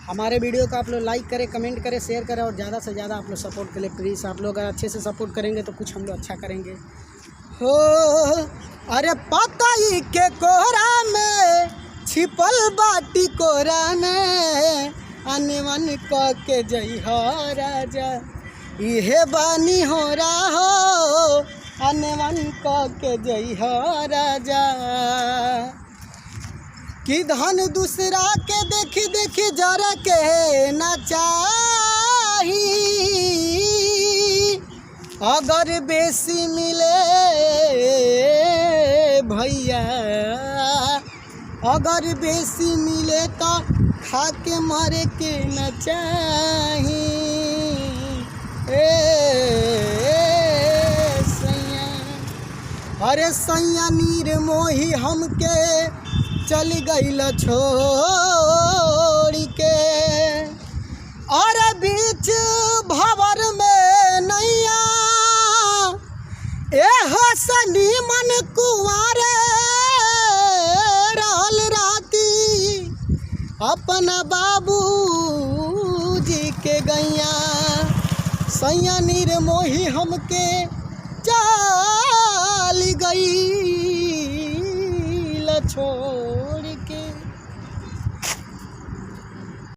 हमारे वीडियो को आप लोग लाइक करें, कमेंट करें, शेयर करें और ज़्यादा से ज़्यादा आप लोग सपोर्ट करें प्लीज़। आप लोग अगर अच्छे से सपोर्ट करेंगे तो कुछ हम लोग अच्छा करेंगे। हो अरे पताई के कोहरा में छिपल बाटी कोरा में, अनवन क के जइह राजा, इहे बानी हो हो, अनवन क के जइह राजा। कि धन दूसरा के देखी देखी जरा के ना चाही, अगर बेसी मिले भैया, अगर बेसी मिले तो खा के मरे के न चाही। ए सैया, अरे सैया नीर मोही हमके चल गईल छोड़ के, अरे बीच भवर में नैया, ए हसनी मन कुंवारे रहल राती, अपना बाबू जी के गैया। सैया नीर मोही हमके चल गई छोड़।